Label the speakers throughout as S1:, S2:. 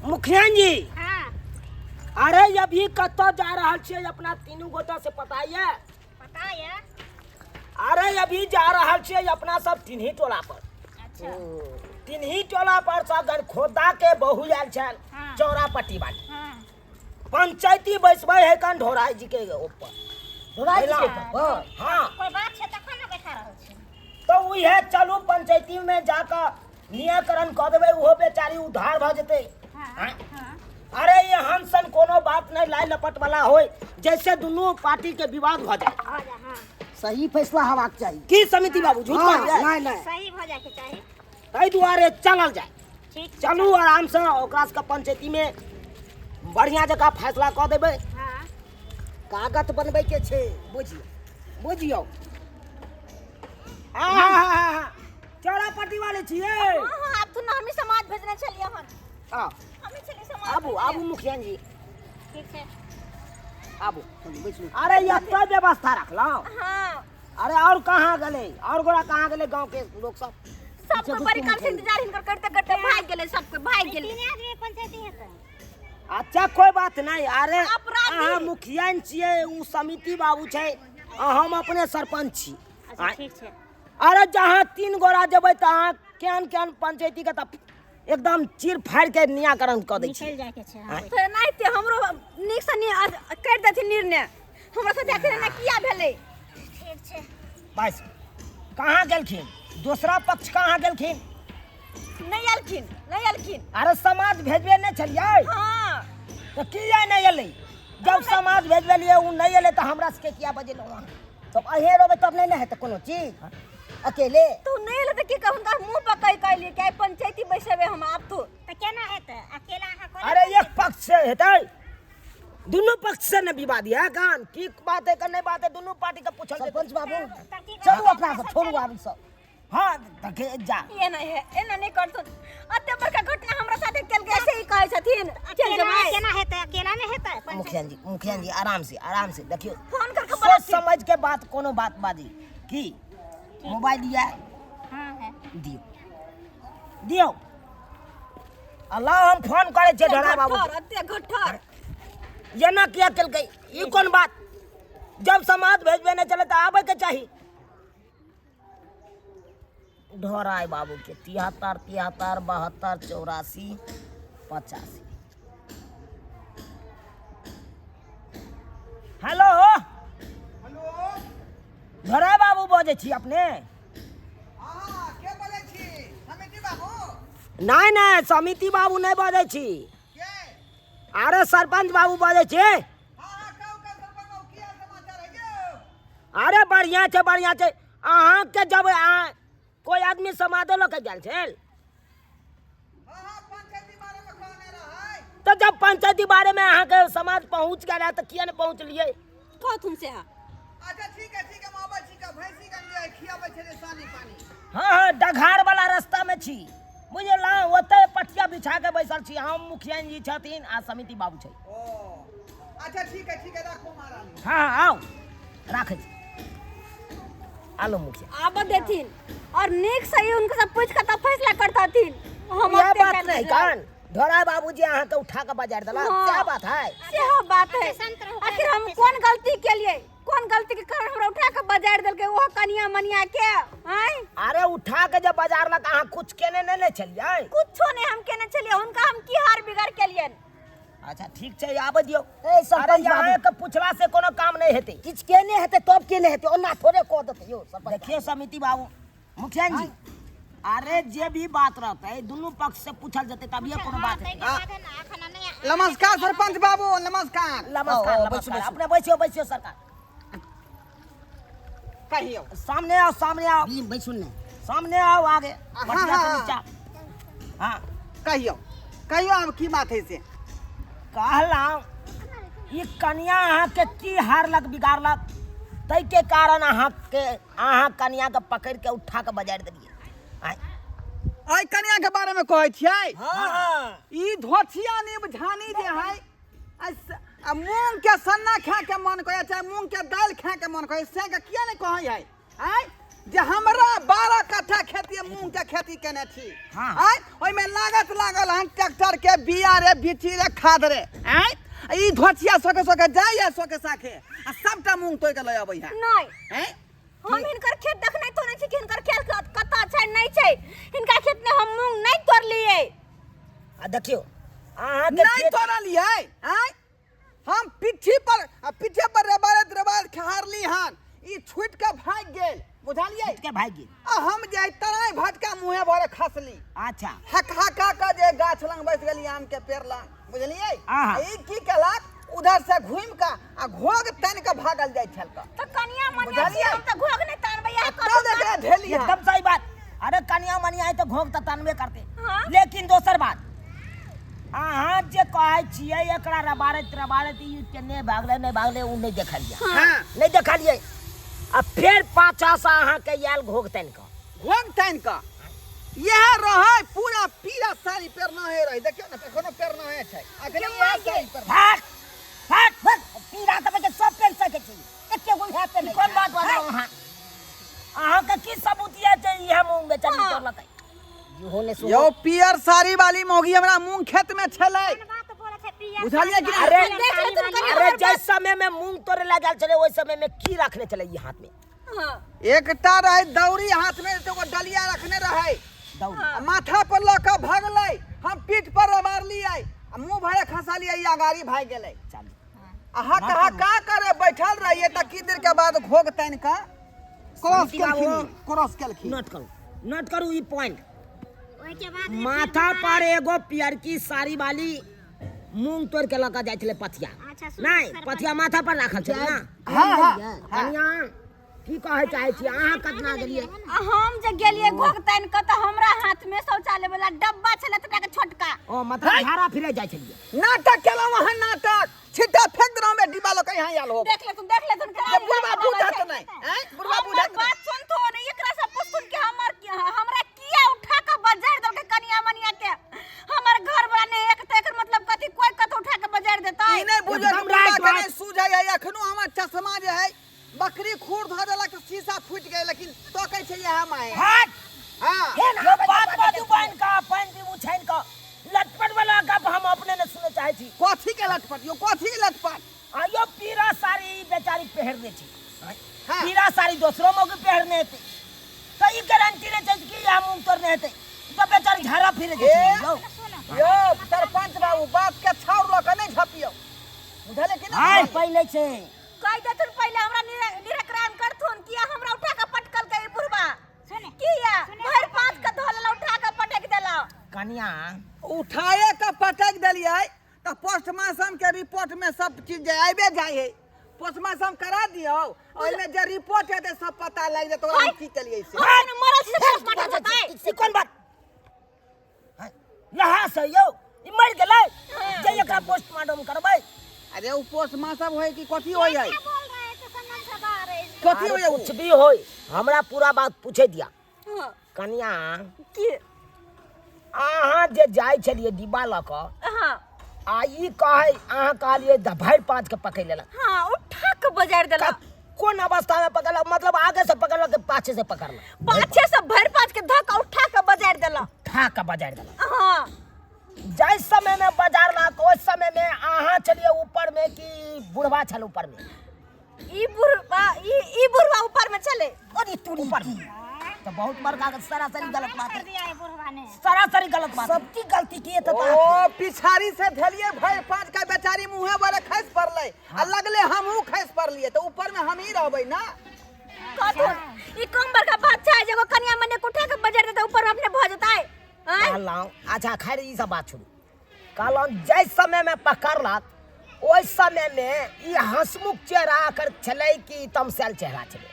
S1: मुखिया जी।
S2: हाँ।
S1: अरे अभी कतऽ जा रहल छियै अपना तीनू गोटा से पता ये?
S2: पता ये।
S1: अरे अभी जा रहल छियै अपना सब तिन्ही टोला पर।
S2: अच्छा।
S1: तिन्ही टोला पर सब जन खोदा के बहु आयल छनि।
S2: हाँ।
S1: चौरा पट्टी वाली।
S2: हाँ।
S1: पंचायती बैसबै है कन ढोराई जी के ऊपर।
S3: ढोराई जी के ऊपर?
S1: हाँ।
S2: कोई बात छै तखन ने बैठा रहल छी।
S1: तो उहे चलू पंचायती में जाकर नियाकरण कऽ देबै, ओहो बेचारी उद्धार भऽ जेतै।
S2: हाँ,
S1: हाँ?
S2: हाँ।
S1: अरे एहन सन कोनो बात नहीं लाइ लपट वाला होय जैसे दुनू पार्टी के विवाद भऽ जाए।
S2: भऽ जाए, हाँ।
S3: सही फैसला हेबाक चाही।
S1: की समिति बाबू झूठ
S3: हाँ,
S1: कहलियै?
S3: नहीं, नहीं।
S2: सही भऽ जाए के चाही।
S1: ताहि दुआरे चलल जाए।
S2: ठीक।
S1: चलू आराम से ओकरा सबके पंचायती में बढ़िया जकाँ फैसला कऽ देबै।
S2: हाँ।
S3: कागज बनबै के छै, बुझियौ बुझियौ।
S1: आहा, चौरा पट्टी वाले छियै?
S2: हाँ, हाँ, आब तो ना हमी समाज भेजने छलियै हन।
S1: हाँ।
S2: हमी छलियै समाज
S1: आबू,
S2: भेजने।
S1: आबू मुखिया जी।
S2: ठीक छै।
S1: आबू।
S3: चलू, बैसू।
S1: अरे एतऽ व्यवस्था रखलहुँ।
S2: हाँ।
S1: अरे और कहाँ गेलै? और गोरा कहाँ गेलै गाँव के लोग सब?
S2: सब कोई बड़ी काल से इंतजार हिनकर करते करते भाग गेलै, सब कोई भाग गेलै। तीन आदमी पंचायती हेतै।
S1: अच्छा कोई बात नहीं। अरे
S2: अपराधी।
S1: अहाँ मुखिया छियै, उ समिति बाबू छै, आ हम अपने सरपंच छी।
S2: अच्छा, ठीक छै।
S1: अरे जहाँ तीन गोरा जेबै तऽ अहाँ केहन केहन पंचायती के तऽ एकदम चीर फाड़ि के नियाकरण कऽ दै छी।
S2: निकलि जायके छै, हाँ।
S1: आँय।
S2: तऽ एनाहिते हमरो नीक सँ करि देथिन निर्णय। हमरा साथे एखन एना किया भेलै? ठीक छै।
S1: बस कहाँ गेलखिन? दोसरा पक्ष कहाँ गेलखिन?
S2: नहि एलखिन, नहि एलखिन।
S1: अरे समाज भेजबे नहि छलियै?
S2: हाँ।
S1: तऽ किया नहि एलै? जब समाज भेजबेलियै ओ नहि एलै तऽ हमरा सबके किया बजेलहुँ अहाँ?
S3: तब अहें रहबै तब नहि ने हेतै कोनो चीज अकेले।
S2: तू नहि एलै तऽ की कहू, हुनका मुँह पर कहि कहलियै कि आइ पंचायती बैसेबै हम आब तो। तऽ केना हेतै अकेला अहाँ कोना?
S1: अरे एक पक्ष से हेतै, दुनू पक्ष से ने विवाद है। कान की बात है, नहीं बात है, दुनू पार्टी के पूछल जेतै।
S3: सरपंच बाबू
S2: तऽ की
S3: चलू अपना सब, छोड़ू आब ई सब।
S1: हाँ, तऽ के जा।
S2: एना है, एना नहि करथुन। एते बड़का घटना हमरा साथे केलकै, ऐसे ही कहै छथिन। चल जेबै। केना हेतै? अकेला नहि हेतै।
S1: मुखिया जी, मुखिया जी आराम से, आराम से देखियौ।
S2: फोन कर के
S1: सोच
S2: बोलथिन।
S1: समझ के बात, कोनो बात बाजी। की मोबाइल या?
S2: हाँ, है।
S1: दियौ, दियौ। अल्लाह हम फोन करै छियै ढोरा बाबू।
S2: एते घट्ठर।
S1: एना किया केलकै? ई कोन बात? जब समाज भेजबे नहि चले तऽ आबे के चाही। ढोराय बाबू के 73 73 72 84 85। हेलो।
S4: हेलो।
S1: ढोराय बाबू बजै छी अपने?
S4: हाँ, के बजै छी? समिति बाबू?
S1: नहीं नहीं, समिति बाबू नहीं बजै छी।
S4: के?
S1: अरे सरपंच बाबू बजै छी।
S4: हाँ, हाँ, कहू, कहू, सरपंच बाबू, की हाल समाचार है यौ?
S1: अरे बढ़िया छै, बढ़िया छै। अहाँके जब अहाँ कोई आदमी समाधो लऽ के गेल छल?
S4: हाँ, हाँ, पंचायती बारे में कहने रहै।
S1: तऽ जब पंचायती बारे में अहाँके समाज पहुँच गेल है तऽ किया नहि पहुँचलियै?
S2: कहथुन से।
S4: अच्छा ठीक है, ठीक है, हम आबै छी, भैंसी के लिए खियाबै छै सानी पानी।
S1: हाँ हाँ, डघार वाला रास्ता में छी बुझलहुँ, ओतै पटिया बिछा के बैसल छी हम। मुखिया जी छथिन आ समिति बाबू छै।
S4: ओ अच्छा ठीक है, ठीक है, राखू महारानी।
S1: हाँ हाँ, आउ, राखै छी। आलो मुखिया।
S2: आब देथिन और नीक से ही उनका सब पूछ के तब फैसला करतथिन। हम
S1: यह
S2: ओते
S1: बात
S2: कर
S1: नहीं
S2: लेबै।
S1: कान ढोरा बाबूजी अहाँके उठा के बाजार देलक।
S2: हाँ।
S1: क्या बात है?
S2: सेहो बात है। आखिर हम कोन गलती केलियै? कोन गलती के कारण हमरा उठा के बाजार देलकै ओहो कनिया मनिया के? आँय?
S1: अरे उठा के जब बाजार लग अहाँ कुछ केने नहीं ने छलियै?
S2: कुछो नहीं हम केने छलियै, हुनका हम की हार बिगाड़ केलियनि?
S1: अच्छा ठीक छै, आबै दियौ।
S3: ए, सरपंच
S1: अरे
S3: बाबू।
S1: अहाँके पूछला से कोनो काम नहीं हेतै।
S3: किछु केने हेतै तब केने हेतै, ओना थोड़े कऽ देतै यौ सरपंच।
S1: देखियौ समिति बाबू, मुखिया जी, अरे जे भी बात रहतै दुनू पक्ष से पूछल जेतै तभिए कोनो बात हेतै।
S4: नमस्कार सरपंच बाबू, नमस्कार।
S1: नमस्कार,
S3: आओ, बैसू,
S1: नमस्कार।
S3: बैसू।
S1: अपने बैसियो, बैसियो सरकार।
S4: कहियौ।
S1: सामने आओ, सामने आओ।
S3: ई बैसू ने।
S1: सामने आओ, आगे।
S4: हाँ,
S1: पटिया के
S4: हाँ।
S1: नीचा। हाँ।
S4: कहियौ, कहियौ आब की बात है से?
S1: कहलहुँ ई कनिया अहाँके की हारलक बिगाड़लक ताहिके कारण अहाँके अहाँ कनिया के पकड़ि के उठा के बजारि देलियै? आँय?
S4: एहि कनिया के बारे में कहै छियै?
S1: हाँ, हाँ।
S4: ई धोथिया नीब झानी जे है, आ मूंग के सन्ना खाए के मन करे चाहे मूंग के दालि खाए के मन करे, से के किया नहीं कहै है? आँय? जे हमरा 12 कट्ठा खेती मूंग के खेती केने छी।
S1: हाँ।
S4: आँय, ओहिमे लागत लागल हन ट्रैक्टर के बिया रे, बिची रे, खाद रे। आँय, ई धोचिया सोके सोके जाइए सोके साखे आ सबटा मूंग तोड़ के लऽ अबै है।
S2: नहीं।
S4: आँय?
S2: हम हिनकर खेत देखने तो नहीं छी कि हिनकर खेत कतऽ छै नहीं छै। हिनका खेत में हम मूंग नहीं तोड़लिए।
S1: आ देखियो अहाँ के
S4: नहीं तोड़लिए। आँय, हम पिट्ठी पर आ पीछे पर रबारत रबारत खेहारली हन, ई छूट के भागि गेल, बुझलियै?
S1: के भागि गेल।
S4: आ हम जे तराई भटका मुँहे भरे खसली।
S1: अच्छा।
S4: हक हका के जे गाछ लग बैस गेली आम के पेड़ लग, बुझलियै?
S1: आहा।
S4: ई की केलक, उधर से घूमि के आ घोघ तानि के भागल जाइ छल।
S2: तऽ कनिया मनिया छी,
S4: बुझलियै?
S2: हम तऽ घोघ नहि तानबै, इएह
S4: तब एकरा धेली हन।
S1: एकदम सही बात। अरे कनिया मनिया है तो घोघ तऽ तानबे करते।
S2: हाँ।
S1: लेकिन दोसर बात, अहाँ जे कहै छियै एकरा रबारत रबारत ई केने भागलै नहि भागलै ओ नहि देखलियै।
S4: हाँ।
S1: नहि देखलियै। आ फेर पाछा से अहाँके आयल घोघ तानि कऽ।
S4: घोघ तानि कऽ इएह रहै, पूरा पीरा साड़ी पेरनाहे रहै। देखियौ ने, एखनो पेरनाहे छै। अखने इएह साड़ी पेरना।
S1: भाग, भाग, भाग। पीरा तऽ बच्चा सब पेन सकै छी, एके गो इएह पेन। कोन बात बजलहुँ अहाँ? अहाँके की सबूत यऽ जे इएह मूँग बेचारी तोड़लकै? इहो नहि सुनू।
S4: यौ पियर साड़ी वाली मौगी हमरा मूंग खेत में छलै, बुझलियै कि
S1: अरे,
S2: देख लेथुन कनि
S1: अरे
S2: हमर
S1: जाहि समय में मूंग तोड़े लए गेल छलै ओहि समय में की रखने छलै ई हाथ में?
S2: हाँ।
S4: एकटा रहै दौरी हाथ में, तो एगो डलिया रखने रहै।
S1: दौरी।
S4: आ माथा पर लऽ कऽ भगलै, हम पीठ पर मारलियै आ मुंह भरे खसलियै, ई अगाड़ी भागि गेलै।
S1: चलू।
S4: आ हक हका करे बैठल रहियै तऽ की देर के बाद घोघ तानि कऽ क्रॉस
S1: समिति बाबू।
S4: केलखिन, क्रॉस केलखिन।
S1: नोट करू, नोट करू ई पॉइंट।
S5: ओहिके बाद
S1: माथा पर एगो पियरकी साड़ी वाली मूंग तोड़ के लऽ कऽ जाइ छलै पथिया।
S5: अच्छा, सुनू
S1: नहि,
S5: सरपंच।
S1: पथिया माथा पर राखल छलै ना।
S4: हाँ, हाँ,
S1: कनिया की कहै चाहै छी अहाँ कतना गेलियै?
S2: आ हम जे गेलियै घोघ तानि कऽ तऽ हमरा हाथ में शौचालय वाला डब्बा छलै तटा के छोटका।
S1: ओ मतलब झाड़ा फिरे जाइ छलियै।
S4: नाटक केलहुँ अहाँ, नाटक। छिट्टा फेंक देलहुँ हमे डिब्बा लऽ कऽ यहाँ आयल हो।
S2: देख लेथुन, देख लेथुन केना
S4: जे बुढ़बा
S2: निकालि कऽ
S4: बुझत
S2: आबै छै।
S4: नहि, आँय? बुढ़बा
S2: हमर
S4: बुझत नहि।
S2: बात सुनथुन, एकरा से पूछथुन कि हमरा किया उठा कऽ बजार देलकै कनिया मनिया के। हमर घर वाला नहि एक तऽ एकर मतलब कथी, कोई कतौ उठा कऽ बजार देतै?
S4: ई नहि बुझत
S1: एकदम
S4: बुढ़बा
S1: राइट
S4: के
S1: बात।
S4: नहि सूझै है। एखनो हमर चश्मा जे है बकरी खुर धऽ देलक तऽ शीशा फूटि गेल, लेकिन तकै छै इएह माहे।
S1: हट।
S4: हाँ।
S1: यो बात बाजू बान्हि कऽ, पानि पीबू छानि कऽ। लटपट वाला गप हम अपने नहि सुनऽ चाहै छी।
S4: कथी के लटपट यो, कथी के लटपट?
S1: आ यो पीरा साड़ी ई बेचारी पहिरने छै।
S4: हाँ।
S1: पीरा साड़ी दोसरो मौगी पहिरने हेतै तऽ ई गारंटी नहि छै कि इएह मूँग तोड़ने हेतै। तऽ बेचारी झाड़ा फिरे जाइ छै। यौ।
S4: यौ सरपंच बाबू, बात के छाउर लऽ कऽ नहि झपियौ, बुझलियै कि
S1: आइ
S4: नहि?
S1: पहिले छै।
S2: कहि देथुन पहिले हमरा निराकरण करथुन, किया हमरा उठा कऽ पटकलकै ई बुढ़बा? किया भरि पाँच के धो लेलहुँ, उठा कऽ पटकि देलहुँ?
S1: कनिया
S4: उठाए के पटक देलियै तऽ पोस्टमार्टम के रिपोर्ट में सब चीज जे आबे जाइ है, पोस्टमार्टम करा दियौ, ओहिमे जे रिपोर्ट हेतै सब पता लागि जेतै ओकरा हम की केलियै से।
S2: हम मरल छी तऽ पोस्टमार्टम होतै?
S1: ई कोन बात? लहा से यौ ई मरि गेलै जे एकरा पोस्टमार्टम करबै?
S4: अरे ओ पोस्टमार्टम होय कि कथी होय है?
S5: बोल रहे हैं तो समझ से बाहर है।
S4: कथी होय है उ?
S1: कुछ भी होय, हमरा पूरा बात पूछे दिया।
S2: हाँ।
S1: कनिया
S2: की
S1: अहाँ जे जाइ छलियै डिब्बा लऽ कऽ,
S2: हाँ।
S1: आ ई कहै अहाँ कहलियै भरि पाँच के पकड़ि लेलक।
S2: हाँ, उठा के बजार देलक।
S1: कोन अवस्था में पकड़लक? मतलब आगे से पकड़लक कि पाछे से पकड़लक?
S2: पाछे से भरि पाँच के धऽ कऽ उठा के बजार देलक।
S1: उठा के बजार देलक।
S2: हाँ।
S1: जाहि समय में बजारलक ओहि समय में अहाँ छलियै ऊपर में कि बुढ़वा छल ऊपर में?
S2: ई बुढ़वा, ई बुढ़वा ऊपर में छलै।
S1: अरे तू ऊपर में तो बहुत बड़का सरासरी गलत बात है।
S5: कर दिया है बुढ़वा ने।
S1: सरासरी गलत बात है।
S3: सबकी गलती की है तो
S4: ओ पिछाड़ी से धेलियै भरि पाँच का बेचारी मुँहे बड़े खसि पड़लै आ लगले हमहूँ खसि पड़लियै तऽ ऊपर में हमही रहबै ना।
S2: कथुन ई कम बड़का बात छै जे एगो कनिया मने के उठा के बजार देतै ऊपर में अपने भऽ जेतै? आँय?
S1: कहलहुँ, अच्छा खैर ई सब बात छोड़ू। कहलहुँ जाहि समय में पकड़लक ओहि समय में ई हंसमुख चेहरा एकर छलै कि तमसायल चेहरा छलै?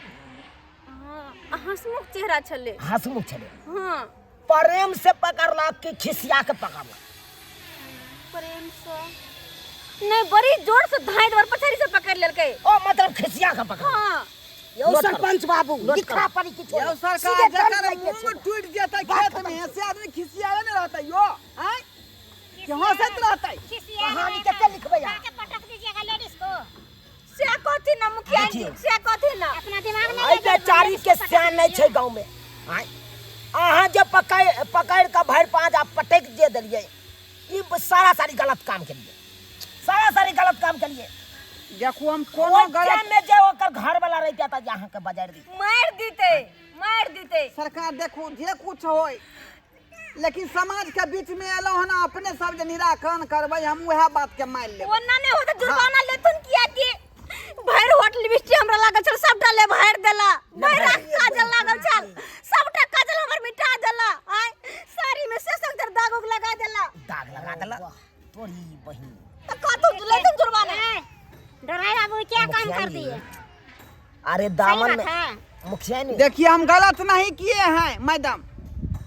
S2: हाँ, हंसमुख चेहरा छलै।
S1: हंसमुख छलै।
S2: हाँ।
S1: प्रेम से पकड़लक कि खिसिया के पकड़लक?
S2: प्रेम से नहीं, बड़ी जोर से धाई दर पछाड़ी से पकड़ लेलकै।
S1: ओ मतलब खिसिया के पकड़लक।
S2: हाँ।
S3: यौ
S1: नोट करू।
S3: सरपंच बाबू,
S1: नोट
S3: लिखा
S1: करू।
S3: पढ़ी किछो
S4: यौ
S3: नहि।
S4: सरकार,
S3: सीधे
S4: जकर
S3: दंड लागि
S4: मूंग
S3: छै।
S4: टूटि जेतै
S3: बात
S4: खेत
S3: खतम
S4: में
S3: छै।
S4: से आदमी खिसियाले नहि रहतै यौ, आँय? कि हंसैत रहतै?
S5: खिसिया
S1: कहानी
S5: रहेगा।
S1: कते लिखबै अहाँ?
S5: उठा के पटक दीजिएगा लेडीज को।
S2: से से कहथिन ना मुखिया जी
S1: देखियौ।
S2: से कहथिन ना
S5: अपना दिमाग में
S1: एहि बेचारी के सियान नहि छै गाँव में। आँय, अहाँ जे पकड़ पकड़ कऽ भरि पाँच आ पटकि जे देलियै, ई सारा सारी गलत काम केलियै, सारा सारी गलत काम केलियै।
S4: देखू हम कोनो
S1: ओहि
S4: गलत
S1: टाइम में जे ओकर घर वाला रहितै तऽ जे अहाँके बजारि दी।
S2: मारि दिते, मारि दिते।
S4: सरकार देखू जे कुछ होय, लेकिन समाज के बीच में एलहुँ हन, अपने सब जे निराकरण करबै, हम वएह बात के मान लेबै।
S2: ओना नहि होत जुर्माना लेथुन, किया कि भरि होट लिपस्टिक हमरा लागल छल, सबटा ले भरि देला। भरि राख काजल लागल छल, सबटा काजल हमर मिटा देला। आय साड़ी में से सब दाग उग लगा देला।
S1: दाग लगा देला तोरी बहिन।
S2: त कतौ लेथुन जुर्माना।
S5: डराई बाबू क्या काम
S1: मुखिया
S5: कर
S1: जी।
S5: दिए?
S1: अरे
S5: सही
S1: दामन
S5: बात
S1: में
S5: है।
S1: मुखिया नहीं।
S4: देखिए हम गलत नहीं किए हैं मैडम,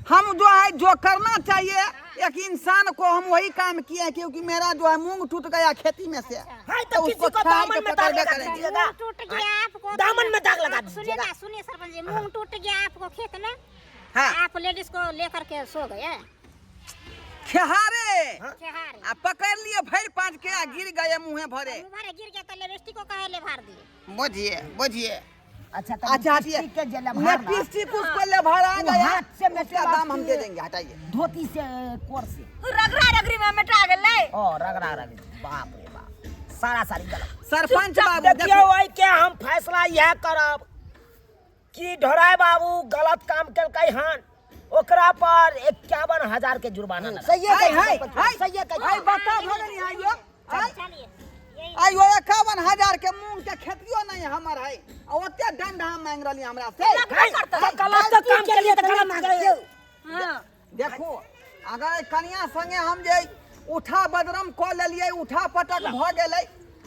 S4: हम जो है जो करना चाहिए एक इंसान को हम वही काम किए हैं, क्योंकि मेरा जो है मूंग टूट गया खेती में से।
S1: हाँ,
S4: तो
S1: तो किसी
S4: उसको
S1: को
S4: छाड़
S1: दामन
S4: के
S1: में
S4: पकड़
S1: दाग
S4: के
S1: लगा
S4: करेंगे।
S1: दीजिएगा।
S5: मूंग टूट गया आपको,
S1: दामन में दाग लगा
S5: आप सुनिए
S1: दीजिएगा।
S5: ना, सुनिए सरपंच जी, मूंग टूट गया आपको खेत में।
S4: हाँ।
S5: आप लेडीज को लेकर के सो गए
S4: खेहारे।
S5: खेहारे।
S4: आ पकड़ लिए भर पाँच के आ गिर गए मुँहे भरे।
S5: मुँह भरे गिर गया तो लिपस्टिक को कहे ले भार दिए।
S4: बुझिए बुझिए।
S1: अच्छा, तो
S4: अच्छा, हटिए।
S1: लिपस्टिक के जे लेभार ना,
S4: लिपस्टिक उसको लेभार आ
S1: वो
S4: गया,
S1: हाथ से
S4: उसका
S1: मेटेला
S4: दाम हम दे
S1: के-
S4: देंगे, हटाइए।
S1: धोती से, कोर से
S2: रगड़ा रगड़ी में मिटा गेलै।
S1: ओ रगड़ा रगड़ी, बाप रे बाप, सारा सारी गलत।
S4: सरपंच बाबू
S1: देखियौ,
S4: देखो।
S1: एहि के हम फैसला इएह करब कि ढोराय बाबू गलत काम केलकै हन, ओकरा पर 51,000 के जुर्माना लगा।
S3: सही है,
S4: हाय, हाय,
S3: सरपंच,
S4: हाय,
S3: सही है,
S4: हाय, बता भगनी, आइयो, हाय।
S5: चलिए, यही।
S4: आइयो, 51,000 के मूंग के खेतियो नहीं हमर है, आ ओते दंड हम मांग रहली हमरा से।
S1: हाय,
S2: करतै।
S1: तऽ गलत तऽ काम केलियै तऽ गलत केलियै।
S2: हाँ।
S4: देखो, अगर कनिया संगे हम जे उठा बदरम कऽ लेलियै, उठा पटक भऽ गेलै,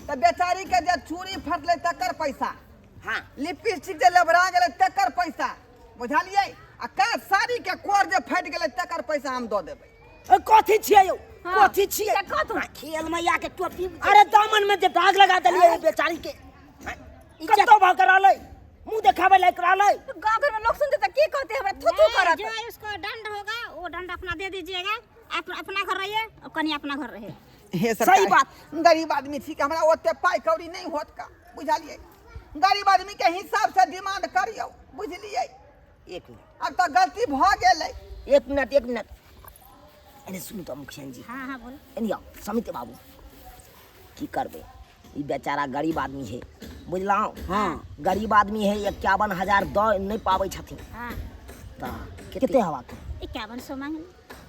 S4: तऽ बेचारी के जे चूड़ी फटलै तकर पैसा,
S1: हाँ,
S4: लिपस्टिक जे लेबरा गेलै तकर पैसा, बुझलियै? आ का साड़ी के कोर जे फाटि गेलै तकर पैसा हम दऽ देबै।
S1: ए, कथी छियै यौ?
S2: हाँ।
S1: कथी छियै?
S2: से कथू?
S3: खेल मैया के टोपी।
S1: अरे दामन में जे दाग लगा देलियै ओ बेचारी के, कतौ भऽ के रहलै, मुंह देखाबै लायक रहलै?
S2: गाँव घर में लोग सुनते तो की कहते हमरा, थू थू
S5: नहीं,
S2: करत।
S5: जो उसको दंड होगा वो दंड अपना दे दीजिएगा। आप अपना घर रहिए और कन्या अपना घर रहे।
S4: हे सरकार,
S1: सही बात।
S4: गरीब आदमी छी, हमरा ओते पाइ कौड़ी नहीं होत का, बुझलियै? गरीब आदमी के हिसाब से डिमांड करियौ, बुझलियै?
S1: एक मिनट।
S4: अब तऽ गलती भऽ गेलै।
S1: एक मिनट, एक मिनट, अरे सुनू तऽ मुखिया जी।
S5: हाँ हाँ, बोलो।
S1: एनी आउ समित बाबू, की करबै, ई बेचारा गरीब आदमी है, बुझलहुँ?
S3: हाँ।
S1: गरीब आदमी है, 51,000 दऽ नहि पाबै छथिन।
S5: हाँ।
S1: तऽ कते हवा के?
S5: 5100 मांग।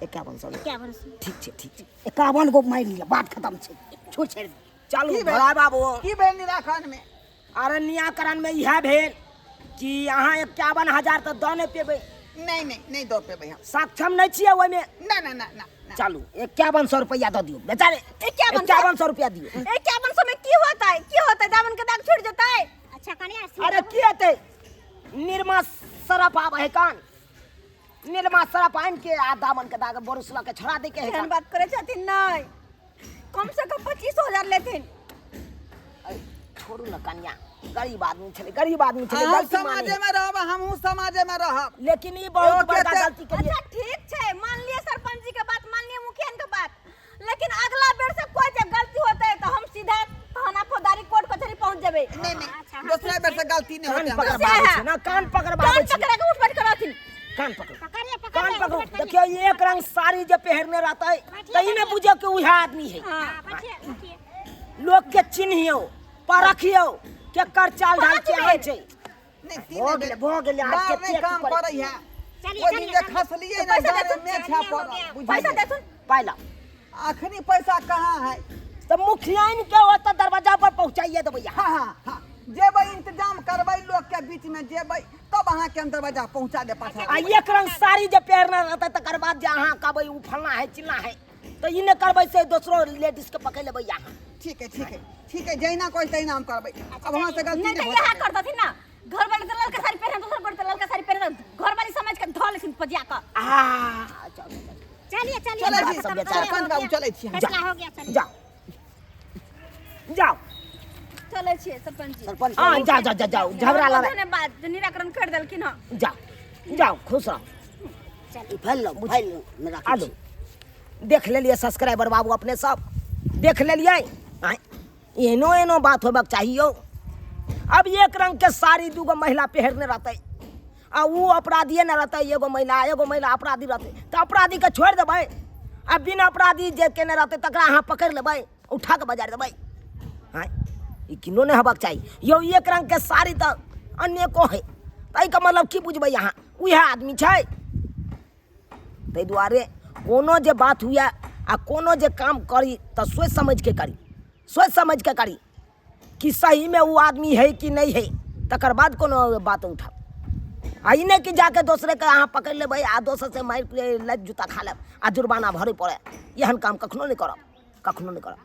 S1: 5100?
S5: 5100।
S1: ठीक छै, ठीक छै।
S3: 51 गो मारि लिअ, बात खत्म छै, छोड़ छाड़ि दियौ।
S1: चलू।
S4: की भेल?
S1: भोला बाबू,
S4: की भेल निराकरण में?
S1: अरे नियाकरण में इएह भेल कि अहाँ 51,000 तऽ दऽ नहि पेबै।
S4: नहीं नहीं, नहीं दऽ पेबै हम।
S1: सक्षम नहि छियै ओहिमे।
S4: ना ना ना ना ना।
S1: चलू, 5100 रुपैआ दऽ दियौ बेचारे।
S2: 5100?
S1: 5100 रुपैआ दियौ।
S2: 5100 में की होता है, की होता है? दामन के दाग छूट जेतै।
S5: अच्छा कन्या,
S1: अरे की हेतै, निरमा सरफ आबै है कान, निरमा सरफ आनि के आ दामन के दाग बोरुस लऽ के छोड़ा दै के है
S2: एहन
S1: कान।
S2: बात करे छथिन? नहीं, कम से कम 25,000 लेथिन।
S1: ऐ, छोड़ू ने कन्या, गरीब आदमी छलै, गरीब आदमी छलै,
S4: अहाँ
S1: गलती मानी।
S4: समाजे में रहब, हमहूँ समाजे में रहब।
S1: लेकिन ई बहुत
S4: एगो
S1: बड़का
S4: केते-
S1: गलती केलियै।
S2: अच्छा ठीक छै, मान लिए सरपंच जी के बात, मान लिए मुखिया के बात, लेकिन अगला बेर से कोई जे गलती होते है तो हम सीधा थाना फौजदारी कोर्ट कचहरी पहुंच जेबै।
S4: नहीं नहीं,
S5: अच्छा, हाँ,
S4: दूसरा बेर से गलती नहीं
S1: कान
S4: होते हमरा।
S1: पकड़बाबै छै ना, कान पकड़बाबै
S2: कान
S1: छै।
S2: पकड़ा के उठ बैठ करथिन।
S1: कान पकड़,
S5: पकड़िए,
S1: कान
S5: पकड़िए,
S1: पकड़ू।
S5: उठ बैठ करिए।
S1: देखियौ, ई एक रंग साड़ी जे पहिरने रहतै तऽ ई नहि बुझियौ कि उएह आदमी है।
S5: हाँ, बैठिए बैठिए।
S1: लोक के चिन्हियौ, परखियौ, केकर चाल ढाल केहन छै।
S4: नहीं, तीन
S3: भऽ गेलै, भऽ गेलै, आब
S4: बार
S3: कतेक
S4: नहीं काम
S3: करै?
S4: करै है।
S5: चलिए,
S4: ओहि दिन
S5: चलिए,
S4: जे
S5: चलिए।
S4: खसलियै ना,
S2: पैसा
S4: डरे
S2: देथुन,
S4: में
S5: चलिए,
S4: छा
S5: हो
S4: पड़ल,
S5: गया।
S2: पैसा
S4: बुझलियै?
S2: देथुन।
S1: पाइ लाउ।
S4: अखनी पैसा कहाँ है?
S1: तऽ मुखियाइन के ओतऽ दरवाजा पर पहुँचाइए देबै अहाँ।
S4: हाँ हाँ हाँ, जेबै, इंतजाम करबै, लोक के बीच में जेबै तब अहाँके हम दरवाजा पहुँचा दे पाछा।
S1: आ एक रंग साड़ी जे पहिरने रहतै, तकर बाद जे अहाँ कहबै ओ फलना है चिलना है, तऽ ई नहि करबै से दोसरो लेडीज के पकड़ि लेबै अहाँ।
S4: ठीक है, ठीक है, ठीक है, जहिना कहै तहिना हम करबै। अब अहाँ से गलती
S2: नहीं
S4: नहीं
S2: तो
S4: हो
S2: यहाँ
S4: सकै।
S2: कर देथिन ना, घर वाले तो ललका साड़ी पहने, दूसरा गोड़ तो ललका साड़ी पहने, घर वाली समझ के धो लेथिन पजिया का।
S1: आ चल, चल, चल।
S5: चलिए चलिए,
S4: चलै
S5: बात
S4: छी,
S5: खत्म
S1: बेचारा।
S5: करिए, हो
S4: सरपंच बाबू,
S5: गया।
S4: चलै छी हम।
S5: फैसला हो गया, चलिए।
S1: जाओ जाओ।
S2: चलै छियै सरपंच जी।
S3: सरपंच
S1: हाँ, जाओ जाओ जाओ जाओ, झगड़ा
S2: बहुत
S1: लड़ाई।
S2: धन्यवाद जे निराकरण कर देलखिन हँ।
S1: जाओ जाओ, खुश रहो।
S3: ई फाइल लो, फाइल में राखै
S1: आलू
S3: छी।
S1: देख लेलियै सब्सक्राइबर बाबू, अपने सब देख लेलियै। आँय, एहनो एहनो बात होबाक चाही यौ। अब एक रंग के साड़ी दूगो महिला पहिरने रहतै आ उ अपराधिए नहि रहतै, एगो महिला, एगो महिला अपराधी रहतै तऽ अपराधीके छोड़ि देबै आ बिना अपराधी जे केने रहतै तकरा अहाँ पकड़ि लेबै, उठा कऽ बजारि देबै। आँय, ई किनो नहि हेबाक चाही यौ। एक रंग के साड़ी तऽ अनेको है, ताहिके मतलब की बुझबै अहाँ? उएह आदमी छै। ताहि दुआरे कोनो जे बात हुए आ कोनो जे काम करी तऽ सोचि समझिके करी, सोचि समझिके करी कि सहीमे ओ आदमी है कि नहि है, तकर बाद कोनो बात उठाउ। आ ई नहि कि जाके दोसरेके अहाँ पकड़ि लेबै आ दोसरसँ मारि लत जूता खा लेब आ जुर्माना भरय पड़य। एहन काम कखनो नहि करब, कखनो नहि करब।